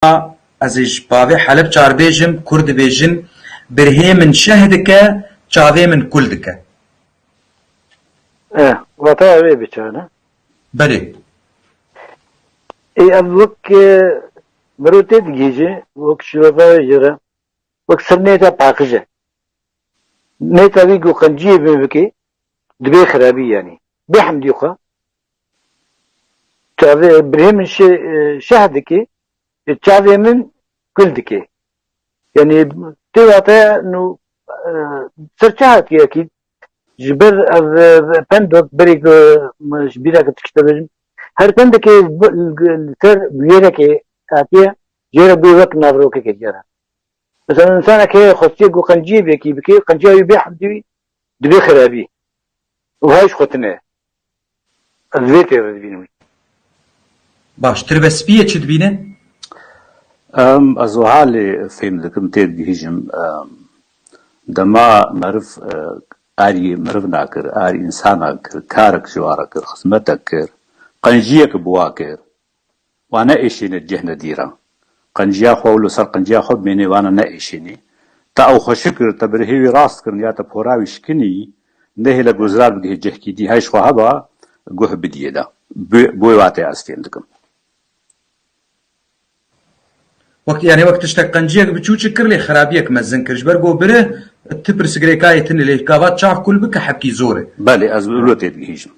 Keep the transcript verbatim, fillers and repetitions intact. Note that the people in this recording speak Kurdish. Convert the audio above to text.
Ez ê ji bavê Helebca re bêjim, Kurd dibêjin, birhê min şeh dike, çavê min kul dike. E, wata ev ê biçare. Belê. Ê, ev wek, e, mirov tê digihîje, wek şîrove jê re, wek sirnêta paqij e. Nêta wî ku qenciyê bê bike, dibê xirabî yanî. Bê hemdî xwe. Çavê birhê min şe-, e, şeh dike, e, çavê min kul dike. Yanî tê wate nû, e, ser çi hatiye kî ji ber ev, e, pend wek berê ku min ji bîra kir tişt bêjim. Her pendekê li ser bûyerekê hatiye jê re bû wek navrokekê jê re. Mesela, însanek heye xwestiye ku qenciyê bêkî bike, qenciya wî bê hemdî wî dibê xirabî. Wiha jî xwe tune. Ez vê tê re dibînim. Baş, tirbespiyê çi dibîne? Em, ez wiha lê fêm dikim, tê digihîjim. Em, dema meriv, e, arî meriv nakir, arî însana kir, karek ji wa re kir, xizmetek kir, qenciyek bi wa kir, wa neêşîne cih nedîran. Qenciya xwe û li ser qenciya xwe bimênê, wana neêşînî. Te ew xweşik kir, te birhê wî rast kirin ya te pora wî şikinî, nehêle guhzrar bigihê cihkî dî, hej xwe heba guh bidiyê de. Bi, bi wê watê ez fêm dikim. Wek, yani wek tiştek qenciyek biçûçik kir lê xirabiyek mezin kir. Ji ber ku biri ti pirsigirêkayê tune lê gava çav kul bike hepkî zor e. Belê, ez bi wilo têdigihîjim.